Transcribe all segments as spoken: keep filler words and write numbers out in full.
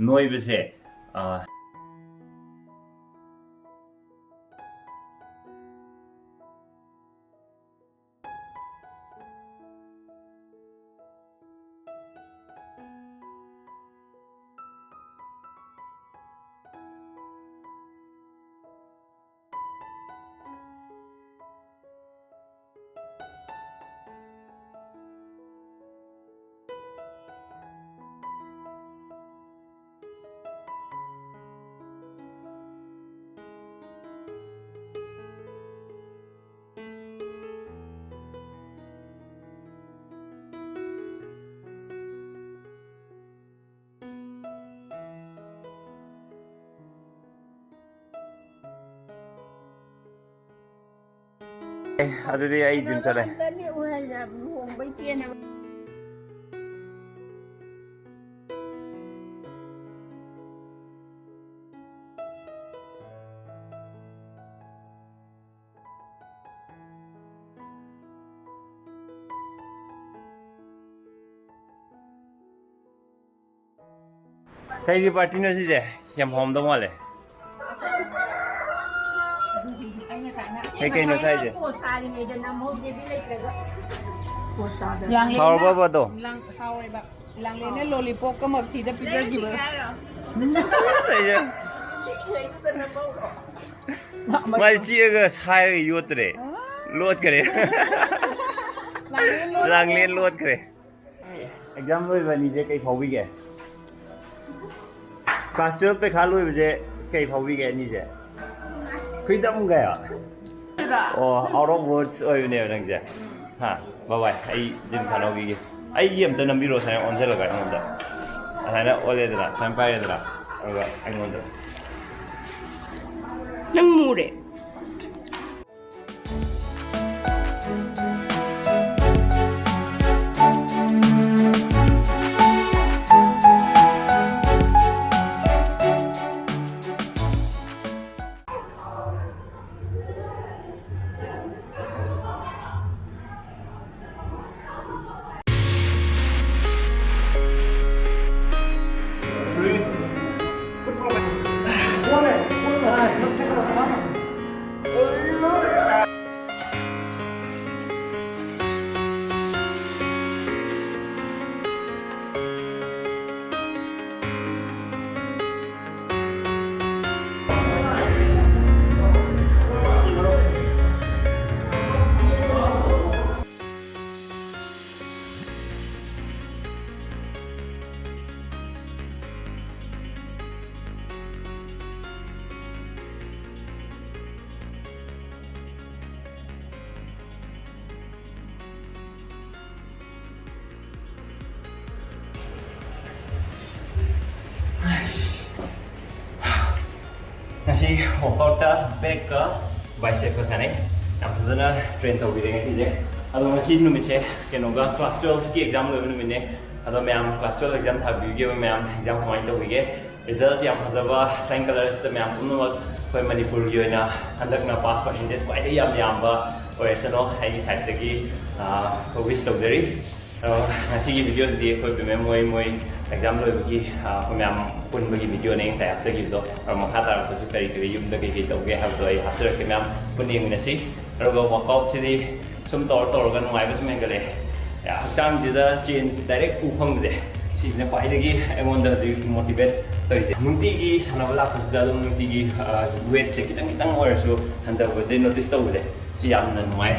ꯅꯣꯏꯕꯁꯦ, ꯑ, ꯑꯦ, ꯑꯗꯨꯗꯤ ꯑꯩ ꯖꯤꯝ ꯆꯠꯂꯦ꯫ ꯀꯩꯒꯤ ꯄꯥꯔꯇꯤꯅꯣ ꯁꯤꯁꯦ? ꯌꯥꯝ ꯍꯥꯎꯔꯝꯗꯧ ꯃꯥꯜꯂꯦ꯫ ꯀꯩ ꯀꯩꯅꯣ ꯆꯥꯏꯁꯦ? ꯄꯣꯁ ꯇꯥꯔꯤꯉꯩꯗ ꯅꯝꯍꯧꯒꯦꯗꯤ ꯂꯩꯇ꯭ꯔꯒ꯫ ꯄꯣꯁ ꯇꯥꯗ꯫ ꯂꯥꯡꯂꯦꯟꯅ ꯍꯥꯎꯔꯕꯕ ꯑꯗꯣ? ꯂꯥꯡ-, ꯍꯥꯎꯔꯦꯕ꯫ ꯂꯥꯡꯂꯦꯟꯅ ꯂꯣꯂꯤꯄꯣꯞꯀ ꯃꯛꯁꯤꯗ ꯄꯤꯖꯈꯤꯕ꯫ ꯆꯥꯏꯁꯦ꯫ ꯃꯥꯏ ꯆꯤꯛꯑꯒ ꯁꯥꯏꯔꯒ ꯌꯣꯠꯇ꯭ꯔꯦ꯫ ꯂꯣꯠꯈ꯭ꯔꯦ꯫ ꯂꯥꯡꯂꯦꯟ ꯂꯣꯠꯈ꯭ꯔꯦ꯫ ꯂꯥꯡꯂꯦꯟ ꯂꯣꯠꯈ꯭ꯔꯦ꯫ ꯑꯦꯛꯖꯥꯝ ꯂꯣꯏꯕ ꯑꯅꯤꯁꯦ ꯀꯩ ꯐꯥꯎꯕꯤꯒꯦ? ꯀ꯭ꯂꯥꯁ ꯇꯨꯌꯦꯜꯞ ꯄꯩꯈꯥ ꯂꯣꯏꯕꯁꯦ ꯀꯩ ꯐꯥꯎꯕꯤꯒꯦ ꯑꯅꯤꯁꯦ? Freedom ꯀꯌꯥ? ꯑꯣ, out of words ꯑꯣꯏꯕꯅꯦꯕ ꯅꯪꯁꯦ꯫ ꯍꯥ, bye bye, ꯑꯩ ꯖꯤꯝ ꯁꯥꯟꯅꯧꯈꯤꯒꯦ꯫ ꯑꯩꯒꯤ ꯑꯝꯇ ꯅꯝꯕꯤꯔꯣ, ꯁꯨꯃꯥꯏꯅ ꯑꯣꯟꯁꯤꯜꯂꯒ ꯑꯩꯉꯣꯟꯗ꯫ ꯑꯁꯨꯃꯥꯏꯅ ꯑꯣꯜꯂꯦꯗꯅ, ꯁꯨꯃꯥꯏꯅ ꯄꯥꯏꯔꯦꯗꯅ, ꯑꯗꯨꯒ ꯑꯩꯉꯣꯟꯗ꯫ ꯅꯪ ꯃꯨꯔꯦ꯫ Three, Workoutꯇ backꯀ bicepꯀ ꯁꯥꯟꯅꯩ꯫ ꯌꯥꯝ ꯐꯖꯅ train ꯇꯧꯕꯤꯔꯦ ꯉꯁꯤꯁꯦ꯫ ꯑꯗꯣ ꯉꯁꯤ ꯅꯨꯃꯤꯠꯁꯦ ꯀꯩꯅꯣꯒ class twelveꯀꯤ exam ꯂꯣꯏꯕ ꯅꯨꯃꯤꯠꯅꯦ꯫ ꯑꯗꯣ ꯃꯌꯥꯝ class twelve exam ꯊꯥꯕꯤꯈꯤꯕ ꯃꯌꯥꯝ exam ꯀꯃꯥꯏꯅ ꯇꯧꯈꯤꯒꯦ? Result ꯌꯥꯝ ꯐꯖꯕ, flying colorsꯇ ꯃꯌꯥꯝ ꯄꯨꯝꯅꯃꯛ ꯑꯩꯈꯣꯏ ꯃꯅꯤꯄꯨꯔꯒꯤ ꯑꯣꯏꯅ ꯍꯟꯗꯛꯅ pass percentage ꯈ꯭ꯋꯥꯏꯗꯒꯤ ꯌꯥꯝ ꯌꯥꯝꯕ ꯑꯣꯏꯔꯁꯅꯣ ꯑꯩꯒꯤ sideꯇꯒꯤ, ꯑ, wish ꯇꯧꯖꯔꯤ꯫ ꯑ, ꯉꯁꯤꯒꯤ videoꯁꯤꯗꯤ ꯑꯩꯈꯣꯏ ꯄꯦꯃꯦꯝ ꯃꯣꯏ, ꯃꯣꯏ exam ꯂꯣꯏꯕꯒꯤ, ꯑ, ꯑꯩꯈꯣꯏ ꯃꯌꯥꯝ ꯄꯨꯟꯕꯒꯤ videoꯅꯦ ꯉꯁꯥꯏ ꯍꯥꯞꯆꯈꯤꯕꯗꯣ꯫ ꯑꯗꯣ ꯃꯈꯥ ꯇꯥꯔꯛꯄꯁꯨ ꯀꯔꯤ ꯀꯔꯤ ꯌꯨꯝꯗ ꯀꯩ ꯀꯩ ꯇꯧꯒꯦ ꯍꯥꯏꯕꯗꯣ ꯑꯩ ꯍꯥꯞꯆꯔꯛꯀꯦ ꯃꯌꯥꯝ ꯄꯨꯟꯅ ꯌꯦꯡꯃꯤꯟꯅꯁꯤ꯫ ꯑꯗꯨꯒ workoutꯁꯤꯗꯤ ꯁꯨꯝ ꯇꯧꯔ ꯇꯧꯔꯒ ꯅꯨꯡꯉꯥꯏꯕ ꯁꯨꯝ ꯍꯦꯟꯒꯠꯂꯛꯑꯦ꯫ ꯌꯥ, ꯍꯛꯆꯥꯡꯁꯤꯗ change direct ꯎ ꯐꯪꯕꯁꯦ, ꯁꯤꯁꯤꯅ ꯈ꯭ꯋꯥꯏꯗꯒꯤ ꯑꯩꯉꯣꯟꯗ ꯍꯧꯖꯤꯛ motivate ꯇꯧꯔꯤꯁꯦ꯫ ꯅꯨꯡꯇꯤꯒꯤ ꯁꯥꯟꯅꯕ ꯂꯥꯛꯄꯁꯤꯗ ꯑꯗꯨꯝ ꯅꯨꯡꯇꯤꯒꯤ, ꯑ, weightꯁꯦ ꯈꯤꯇꯪ ꯈꯤꯇꯪ ꯑꯣꯏꯔꯁꯨ ꯍꯟꯊꯕꯁꯦ notice ꯇꯧꯕꯁꯦ, ꯁꯤ ꯌꯥꯝꯅ ꯅꯨꯡꯉꯥꯏ꯫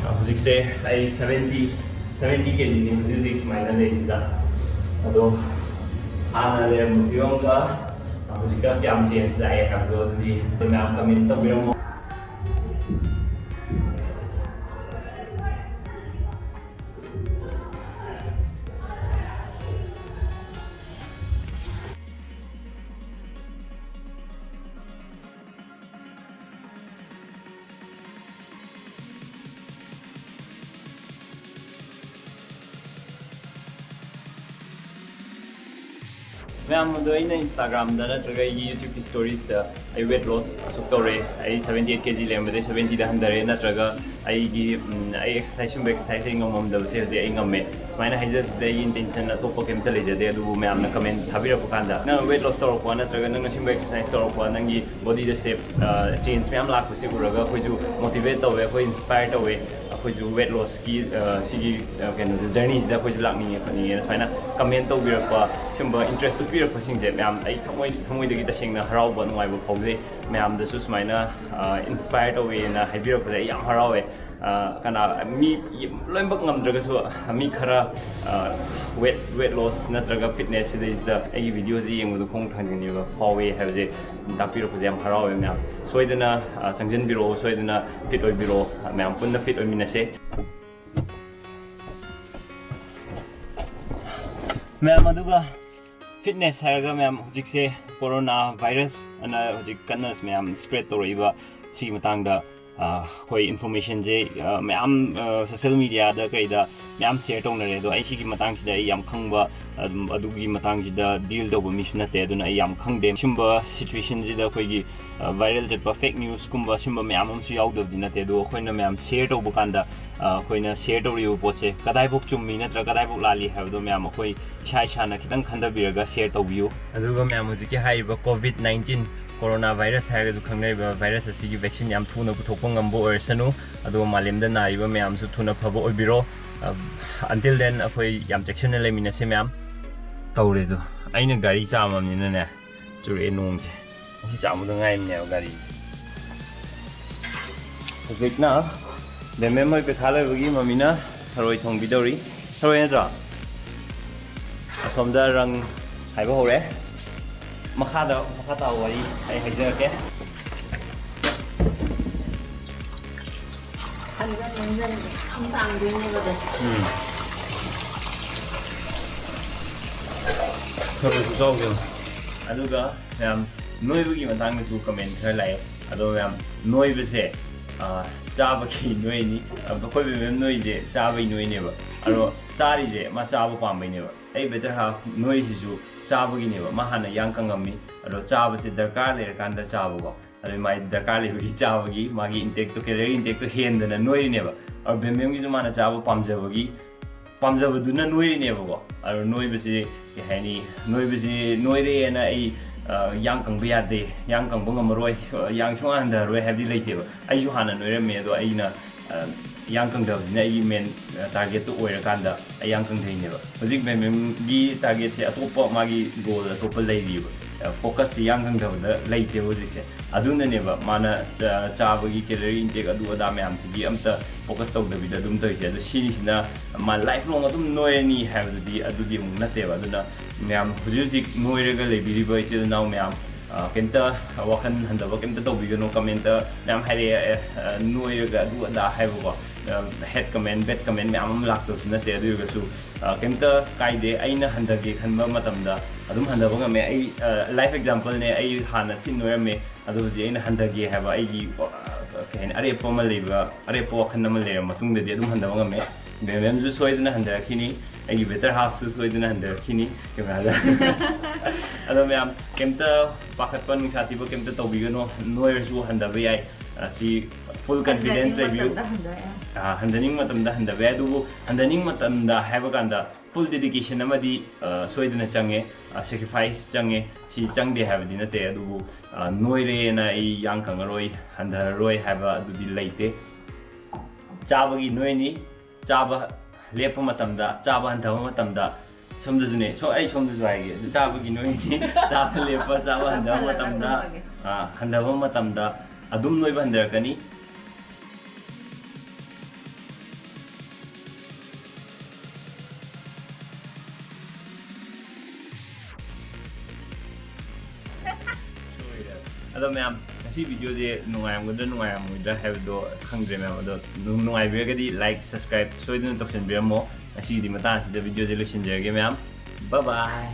ꯑ, ꯍꯧꯖꯤꯛꯁꯦ ꯑꯩ seventy, seventy kgꯅꯤ ꯍꯧꯖꯤꯛ ꯍꯧꯖꯤꯛ ꯁꯨꯃꯥꯏꯅ ꯂꯩꯔꯤꯁꯤꯗ꯫ ꯑꯗꯣ ꯍꯥꯟꯅ ꯂꯩꯔꯝꯕ ꯐꯤꯕꯝꯒ ꯍꯧꯖꯤꯛꯀ ꯀꯌꯥꯝ change ꯂꯥꯛꯑꯦ ꯍꯥꯏꯕꯗꯣ ꯑꯗꯨꯗꯤ ꯃꯌꯥꯝ comment ꯇꯧꯕꯤꯔꯝꯃꯣ꯫ ꯃꯌꯥꯝ ꯑꯗꯣ ꯑꯩꯅ Instagramꯗ ꯅꯠꯇ꯭ꯔꯒ ꯑꯩꯒꯤ YouTubeꯀꯤ stories ꯑꯩ weight loss ꯑꯁꯨꯛ ꯇꯧꯔꯦ, ꯑꯩ seventy eight kg ꯂꯩꯔꯝꯕꯗꯩ seventyꯗ ꯍꯟꯊꯔꯦ, ꯅꯠꯇ꯭ꯔꯒ ꯑꯩꯒꯤ, ꯎꯝ, ꯑꯩ exercise, ꯁꯨꯝꯕ exercise ꯑꯩ ꯉꯝꯃꯝꯗꯕꯁꯦ ꯍꯧꯖꯤꯛ ꯑꯩ ꯉꯝꯃꯦ, ꯁꯨꯃꯥꯏꯅ ꯍꯥꯏꯖꯕꯁꯤꯗ ꯑꯩꯒꯤ intention ꯑꯇꯣꯞꯄ ꯀꯩꯝꯇ ꯂꯩꯖꯗꯦ꯫ ꯑꯗꯨꯕꯨ ꯃꯌꯥꯝꯅ comment ꯊꯥꯕꯤꯔꯛꯄ ꯀꯥꯟꯗ, "ꯅꯪ weight loss ꯇꯧꯔꯛꯄ ꯅꯠꯇ꯭ꯔꯒ ꯅꯪꯅ ꯁꯤꯒꯨꯝꯕ exercise ꯇꯧꯔꯛꯄ, ꯅꯪꯒꯤ bodyꯗ shape, ꯑ, change ꯃꯌꯥꯝ ꯂꯥꯛꯄꯁꯦ ꯎꯔꯒ ꯑꯩꯈꯣꯏꯁꯨ motivate ꯇꯧꯋꯦ, ꯑꯩꯈꯣꯏ inspire ꯇꯧꯋꯦ, ꯑꯩꯈꯣꯏꯁꯨ weight lossꯀꯤ, ꯑ, ꯁꯤꯒꯤ, ꯑ, ꯀꯩꯅꯣꯁꯦ, journeyꯁꯤꯗ ꯑꯩꯈꯣꯏꯁꯨ ꯂꯥꯛꯅꯤꯡꯉꯦ ꯈꯣꯠꯅꯤꯡꯉꯦꯅ" ꯁꯨꯃꯥꯏꯅ comment ꯇꯧꯕꯤꯔꯛꯄ, ꯁꯤꯒꯨꯝꯕ interest ꯎꯠꯄꯤꯔꯛꯄꯁꯤꯡꯁꯦ ꯃꯌꯥꯝ ꯑꯩ ꯊꯃꯣꯏ, ꯊꯃꯣꯏꯗꯒꯤ ꯇꯁꯦꯡꯅ ꯍꯔꯥꯎꯕ, ꯅꯨꯡꯉꯥꯏꯕ ꯐꯥꯎꯖꯩ꯫ ꯃꯌꯥꯝꯗꯁꯨ ꯁꯨꯃꯥꯏꯅ, ꯑ, inspire ꯇꯧꯋꯦꯅ ꯍꯥꯏꯕꯤꯔꯛꯄꯁꯦ ꯑꯩ ꯌꯥꯝ ꯍꯔꯥꯎꯋꯦ꯫ ꯑ, ꯀꯅꯥ, ꯃꯤ ꯂꯣꯏꯅꯃꯛ ꯉꯝꯗ꯭ꯔꯒꯁꯨ, ꯃꯤ ꯈꯔ, ꯑ, weight, weight loss ꯅꯠꯇ꯭ꯔꯒ fitness ꯁꯤꯗꯩꯁꯤꯗ ꯑꯩꯒꯤ videoꯁꯤ ꯌꯦꯡꯕꯗ ꯈꯣꯡ ꯊꯥꯡꯅꯤꯡꯕ ꯐꯥꯎꯋꯦ ꯍꯥꯏꯕꯁꯦ ꯇꯥꯛꯄꯤꯔꯛꯄꯁꯦ ꯌꯥꯝ ꯍꯔꯥꯎꯋꯦ ꯃꯌꯥꯝ꯫ ꯁꯣꯏꯗꯅ, ꯑ, ꯆꯪꯁꯤꯟꯕꯤꯔꯛꯑꯣ, ꯁꯣꯏꯗꯅ fit ꯑꯣꯏꯕꯤꯔꯛꯑꯣ, ꯃꯌꯥꯝ ꯄꯨꯟꯅ fit ꯑꯣꯏꯃꯤꯟꯅꯁꯦ꯫ ꯃꯌꯥꯝ ꯑꯗꯨꯒ Fitness ꯍꯥꯏꯔꯒ ꯃꯌꯥꯝ, ꯍꯧꯖꯤꯛꯁꯦ corona virus ꯑꯅ ꯍꯧꯖꯤꯛ ꯀꯟꯅ ꯃꯌꯥꯝ spread ꯇꯧꯔꯛꯏꯕ ꯁꯤꯒꯤ ꯃꯇꯥꯡꯗ, ꯑ, ꯑꯩꯈꯣꯏ informationꯁꯦ, ꯑ, ꯃꯌꯥꯝ, ꯑ, social mediaꯗ ꯀꯩꯗ ꯃꯌꯥꯝ share ꯇꯧꯅꯔꯦ꯫ ꯑꯗꯣ ꯑꯩ ꯁꯤꯒꯤ ꯃꯇꯥꯡꯁꯤꯗ ꯑꯩ ꯌꯥꯝ ꯈꯪꯕ, ꯑꯗꯨꯝ ꯑꯗꯨꯒꯤ ꯃꯇꯥꯡꯁꯤꯗ deal ꯇꯧꯕ ꯃꯤꯁꯨ ꯅꯠꯇꯦ, ꯑꯗꯨꯅ ꯑꯩ ꯌꯥꯝ ꯈꯪꯗꯦ꯫ ꯁꯤꯒꯨꯝꯕ situationꯁꯤꯗ ꯑꯩꯈꯣꯏꯒꯤ, ꯑ, viral ꯆꯠꯄ fake newsꯀꯨꯝꯕ ꯁꯤꯒꯨꯝꯕ ꯃꯌꯥꯝ ꯑꯃꯁꯨ ꯌꯥꯎꯗꯕꯗꯤ ꯅꯠꯇꯦ꯫ ꯑꯗꯣ ꯑꯩꯈꯣꯏꯅ ꯃꯌꯥꯝ share ꯇꯧꯕ ꯀꯥꯟꯗ, ꯑ, ꯑꯩꯈꯣꯏꯅ share ꯇꯧꯔꯤꯕ ꯄꯣꯠꯁꯦ ꯀꯗꯥꯏꯐꯥꯎ ꯆꯨꯝꯃꯤ ꯅꯠꯇ꯭ꯔꯒ ꯀꯗꯥꯏꯐꯥꯎ ꯂꯥꯜꯂꯤ ꯍꯥꯏꯕꯗꯣ ꯃꯌꯥꯝ ꯑꯩꯈꯣꯏ ꯏꯁꯥ ꯏꯁꯥꯅ ꯈꯤꯇꯪ ꯈꯟꯊꯕꯤꯔꯒ share ꯇꯧꯕꯤꯌꯨ꯫ ꯑꯗꯨꯒ ꯃꯌꯥꯝ, ꯍꯧꯖꯤꯛꯀꯤ ꯍꯥꯏꯔꯤꯕ COVID nineteen, corona virus ꯍꯥꯏꯔꯒꯁꯨ ꯈꯪꯅꯔꯤꯕ virus ꯑꯁꯤꯒꯤ vaccine ꯌꯥꯝ ꯊꯨꯅ ꯄꯨꯊꯣꯛꯄ ꯉꯝꯕ ꯑꯣꯏꯔꯁꯅꯨ, ꯑꯗꯨꯒ ꯃꯥꯂꯦꯝꯗ ꯅꯥꯔꯤꯕ ꯃꯌꯥꯝꯁꯨ ꯊꯨꯅ ꯐꯕ ꯑꯣꯏꯕꯤꯔꯣ꯫ ꯑ, until then ꯑꯩꯈꯣꯏ ꯌꯥꯝ ꯆꯦꯛꯁꯤꯟꯅ ꯂꯩꯃꯤꯟꯅꯁꯦ ꯃꯌꯥꯝ꯫ ꯇꯧꯔꯦꯗꯣ, ꯑꯩꯅ ꯒꯥꯔꯤ ꯆꯥꯝꯃꯕꯅꯤꯅꯅꯦ, ꯆꯨꯔꯛꯑꯦ ꯅꯣꯡꯁꯦ꯫ ꯉꯁꯤ ꯆꯥꯝꯕꯗ ꯉꯥꯏꯔꯤꯕꯅꯦꯕ ꯒꯥꯔꯤ꯫ ꯍꯧꯖꯤꯛꯅ ꯕꯦꯝꯕꯦꯝ ꯍꯣꯏ ꯄꯩꯈꯥ ꯂꯣꯏꯕꯒꯤ ꯃꯃꯤꯅ ꯊꯔꯣꯏ ꯊꯣꯡꯕꯤꯗꯧꯔꯤ꯫ ꯊꯔꯣꯏ ꯅꯠꯇ꯭ꯔꯣ? ꯑꯁꯣꯝꯗ ꯔꯪ ꯍꯥꯏꯕ ꯍꯧꯔꯦ꯫ ꯃꯈꯥꯗ, ꯃꯈꯥ ꯇꯥꯕ ꯋꯥꯔꯤ ꯑꯩ ꯍꯥꯏꯖꯔꯛꯀꯦ꯫ ꯍꯟꯖꯟ ꯍꯟꯖꯟ ꯌꯥꯝ ꯇꯥꯡꯗꯣꯏꯅꯦꯕ ꯑꯗꯣ꯫ ꯎꯝ꯫ ꯊꯔꯣꯏ ꯈꯨꯆꯥꯎꯁꯦ ꯌꯦꯡꯉꯣ꯫ ꯑꯗꯨꯒ ꯃꯌꯥꯝ, ꯅꯣꯏꯕꯒꯤ ꯃꯇꯥꯡꯗꯁꯨ comment ꯈꯔ ꯂꯥꯛꯑꯦ꯫ ꯑꯗꯣ ꯃꯌꯥꯝ, ꯅꯣꯏꯕꯁꯦ, ꯑ, ꯆꯥꯕꯒꯤ ꯅꯣꯏꯅꯤ꯫ ꯑ, ꯑꯩꯈꯣꯏ ꯃꯌꯥꯝ ꯅꯣꯏꯁꯦ ꯆꯥꯕꯒꯤ ꯅꯣꯏꯅꯦꯕ꯫ ꯑꯗꯣ ꯆꯥꯔꯤꯁꯦ ꯃꯥ ꯆꯥꯕ ꯄꯥꯝꯕꯩꯅꯦꯕ꯫ ꯑꯩ better half ꯅꯣꯏꯁꯤꯁꯨ ꯆꯥꯕꯒꯤꯅꯦꯕ꯫ ꯃꯥ ꯍꯥꯟꯅ ꯌꯥꯡ ꯀꯪꯉꯝꯃꯤ꯫ ꯑꯗꯣ ꯆꯥꯕꯁꯦ ꯗꯔꯀꯥꯔ ꯂꯩꯔꯀꯥꯟꯗ ꯆꯥꯕꯀꯣ꯫ ꯑꯗꯨ ꯃꯥꯏ ꯗꯔꯀꯥꯔ ꯂꯩꯕꯒꯤ ꯆꯥꯕꯒꯤ, ꯃꯥꯒꯤ intakeꯇꯣ, calorie intakeꯇꯣ ꯍꯦꯟꯗꯅ ꯅꯣꯏꯔꯤꯅꯦꯕ꯫ ꯑꯗꯣ ꯕꯦꯝꯕꯦꯝꯒꯤꯁꯨ ꯃꯥꯅ ꯆꯥꯕ ꯄꯥꯝꯖꯕꯒꯤ, ꯄꯥꯝꯖꯕꯗꯨꯅ ꯅꯣꯏꯔꯤꯅꯦꯕꯀꯣ꯫ ꯑꯗꯣ ꯅꯣꯏꯕꯁꯤ ꯀꯩ ꯍꯥꯏꯅꯤ, ꯅꯣꯏꯕꯁꯤ ꯅꯣꯏꯔꯦꯅ ꯑꯩ, ꯑ, ꯌꯥꯡ ꯀꯪꯕ ꯌꯥꯗꯦ, ꯌꯥꯡ ꯀꯪꯕ ꯉꯝꯃꯔꯣꯏ, ꯑ, ꯌꯥꯡ ꯁꯨꯡꯍꯟ ꯍꯟꯊꯔꯔꯣꯏ ꯍꯥꯏꯕꯗꯤ ꯂꯩꯇꯦꯕ꯫ ꯑꯩꯁꯨ ꯍꯥꯟꯅ ꯅꯣꯏꯔꯝꯃꯦ, ꯑꯗꯣ ꯑꯩꯅ, ꯑ, ꯌꯥꯡ ꯀꯪꯊꯕꯁꯤꯅ ꯑꯩꯒꯤ main, ꯑ, targetꯇꯣ ꯑꯣꯏꯔꯀꯥꯟꯗ ꯑꯩ ꯌꯥꯡ ꯀꯪꯊꯩꯅꯦꯕ꯫ ꯍꯧꯖꯤꯛ ꯕꯦꯝꯕꯦꯝꯒꯤ targetꯁꯦ ꯑꯇꯣꯞꯄ ꯃꯥꯒꯤ goal ꯑꯇꯣꯞꯄ ꯂꯩꯔꯤꯕ꯫ ꯑ, focusꯁꯦ ꯌꯥꯡ ꯀꯪꯊꯕꯗ ꯂꯩꯇꯦꯕ ꯍꯧꯖꯤꯛꯁꯦ꯫ ꯑꯗꯨꯅꯅꯦꯕ ꯃꯥꯅ ꯆꯥ-, ꯆꯥꯕꯒꯤ calorie intake ꯑꯗꯨ ꯑꯗꯥ ꯃꯌꯥꯝꯁꯤꯒꯤ ꯑꯝꯇ focus ꯇꯧꯗꯕꯤꯗ ꯑꯗꯨꯝ ꯇꯧꯔꯤꯁꯦ꯫ ꯑꯗꯣ ꯁꯤꯅꯤꯁꯤꯅ ꯃꯥ life long ꯑꯗꯨꯝ ꯅꯣꯏꯔꯅꯤ ꯍꯥꯏꯕꯗꯨꯗꯤ ꯑꯗꯨꯗꯤ ꯑꯃꯨꯛ ꯅꯠꯇꯦꯕ꯫ ꯑꯗꯨꯅ ꯃꯌꯥꯝ ꯍꯧꯖꯤꯛ ꯍꯧꯖꯤꯛ ꯅꯣꯏꯔꯒ ꯂꯩꯕꯤꯔꯤꯕ ꯏꯆꯤꯜ ꯏꯅꯥꯎ ꯃꯌꯥꯝ, ꯑ, ꯀꯩꯝꯇ ꯋꯥꯈꯜ ꯍꯟꯊꯕ ꯀꯩꯝꯇ ꯇꯧꯕꯤꯒꯅꯨ꯫ Commentꯇ ꯃꯌꯥꯝ ꯍꯥꯏꯔꯛꯑꯦ, ꯑ, ꯅꯣꯏꯔꯒ ꯑꯗꯨ ꯑꯗꯥ ꯍꯥꯏꯕꯀꯣ꯫ ꯍꯦꯠ ꯀꯃꯦꯟ, ꯕꯦꯠ ꯀꯃꯦꯟ ꯃꯌꯥꯝ ꯑꯃ ꯂꯥꯛꯇꯕꯁꯨ ꯅꯠꯇꯦ꯫ ꯑꯗꯨ ꯑꯣꯏꯔꯒꯁꯨ ꯑ, ꯀꯩꯝꯇ ꯀꯥꯏꯗꯦ꯫ ꯑꯩꯅ ꯍꯟꯊꯒꯦ ꯈꯟꯕ ꯃꯇꯝꯗ ꯑꯗꯨꯝ ꯍꯟꯊꯕ ꯉꯝꯃꯦ꯫ ꯑꯩ ꯂꯥꯏꯐ ꯑꯦꯛꯖꯥꯝꯄꯜꯅꯦ꯫ ꯑꯩ ꯍꯥꯟꯅ ꯊꯤ ꯅꯣꯏꯔꯝꯃꯦ, ꯑꯗꯣ ꯍꯧꯖꯤꯛ ꯑꯩꯅ ꯍꯟꯊꯒꯦ ꯍꯥꯏꯕ ꯑꯩꯒꯤ ꯑ, ꯀꯩ ꯍꯥꯏꯅꯤ, ꯑꯔꯦꯞꯄ ꯑꯃ ꯂꯩꯕ, ꯑꯔꯦꯞꯄ ꯋꯥꯈꯜ ꯑꯃ ꯂꯩꯔꯕ ꯃꯇꯨꯡꯗꯗꯤ ꯑꯗꯨꯝ ꯍꯟꯊꯕ ꯉꯝꯃꯦ꯫ ꯕꯦꯝꯕꯦꯝꯁꯨ ꯁꯣꯏꯗꯅ ꯍꯟꯊꯔꯛꯈꯤꯅꯤ, ꯑꯩꯒꯤ ꯕꯦꯇꯔ ꯍꯥꯐꯁꯨ ꯁꯣꯏꯗꯅ ꯍꯟꯊꯔꯛꯈꯤꯅꯤ ꯀꯦꯃꯦꯔꯥꯗ꯫ ꯑꯗꯣ ꯃꯌꯥꯝ, ꯀꯩꯝꯇ ꯄꯥꯈꯠꯄ, ꯅꯨꯡꯁꯥ ꯊꯤꯕ ꯀꯩꯝꯇ ꯇꯧꯕꯤꯒꯅꯨ꯫ ꯅꯣꯏꯔꯁꯨ ꯍꯟꯊꯕ ꯌꯥꯏ꯫ ꯑ, ꯁꯤ ꯐꯨꯜ ꯀꯟꯐꯤꯗꯦꯟꯁ ꯂꯩꯕꯤꯌꯨ꯫ ꯃꯇꯝꯗ ꯍꯟꯊ ꯌꯥꯏ꯫ ꯑ, ꯍꯟꯊꯅꯤꯡ ꯃꯇꯝꯗ ꯍꯟꯊꯕ ꯌꯥꯏ꯫ ꯑꯗꯨꯕꯨ ꯍꯟꯊꯅꯤꯡ ꯃꯇꯝꯗ ꯍꯥꯏꯕ ꯀꯥꯟꯗ ꯐꯨꯜ ꯗꯦꯗꯤꯀꯦꯁꯟ ꯑꯃꯗꯤ ꯑ, ꯁꯣꯏꯗꯅ ꯆꯪꯉꯦ꯫ ꯁꯦꯀ꯭ꯔꯤꯐꯥꯏꯁ ꯆꯪꯉꯦ꯫ ꯁꯤ ꯆꯪꯗꯦ ꯍꯥꯏꯕꯗꯤ ꯅꯠꯇꯦ꯫ ꯑꯗꯨꯕꯨ ꯑ, ꯅꯣꯏꯔꯦꯅ ꯑꯩ ꯌꯥꯡ ꯀꯪꯉꯔꯣꯏ, ꯍꯟꯊꯔꯔꯣꯏ ꯍꯥꯏꯕ ꯑꯗꯨꯗꯤ ꯂꯩꯇꯦ꯫ ꯆꯥꯕꯒꯤ ꯅꯣꯏꯅꯤ꯫ ꯆꯥꯕ ꯂꯦꯞꯄ ꯃꯇꯝꯗ, ꯆꯥꯕ ꯍꯟꯊꯕ ꯃꯇꯝꯗ, ꯁꯣꯝꯗꯁꯨꯅꯦ, ꯁꯣ-, ꯑꯩ ꯁꯣꯝꯗꯁꯨ ꯍꯥꯏꯒꯦ, ꯆꯥꯕꯒꯤ ꯅꯣꯏꯅꯤ꯫ ꯆꯥꯕ ꯂꯦꯞꯄ, ꯆꯥꯕ ꯍꯟꯊꯕ ꯆꯥꯁꯜꯂꯒ ꯃꯇꯝꯗ, ꯇꯨꯝꯃꯒꯦ꯫ ꯑ, ꯍꯟꯊꯕ ꯃꯇꯝꯗ ꯑꯗꯨꯝ ꯅꯣꯏꯕ ꯍꯟꯊꯔꯛꯀꯅꯤ꯫ ꯑꯗꯣ ꯃꯌꯥꯝ, ꯉꯁꯤ ꯚꯤꯗꯤꯑꯣꯁꯦ ꯅꯨꯡꯉꯥꯏꯔꯝꯒꯗ꯭ꯔꯥ ꯅꯨꯡꯉꯥꯏꯔꯝꯃꯣꯏꯗ꯭ꯔꯥ ꯍꯥꯏꯕꯗꯣ ꯈꯪꯗ꯭ꯔꯦ ꯃꯌꯥꯝ꯫ ꯑꯗꯣ ꯅꯨꯡ-, ꯅꯨꯡꯉꯥꯏꯕꯤꯔꯒꯗꯤ ꯂꯥꯏꯛ, ꯁꯕꯁꯀ꯭ꯔꯥꯏꯕ ꯁꯣꯏꯗꯅ ꯇꯧꯁꯟꯕꯤꯔꯝꯃꯣ꯫ ꯉꯁꯤꯒꯤꯗꯤ ꯃꯇꯥꯡ ꯑꯁꯤꯗ ꯚꯤꯗꯤꯑꯣꯁꯦ ꯂꯣꯏꯁꯤꯟꯖꯔꯒꯦ ꯃꯌꯥꯝ꯫ ꯕꯥꯏ ꯕꯥꯏ꯫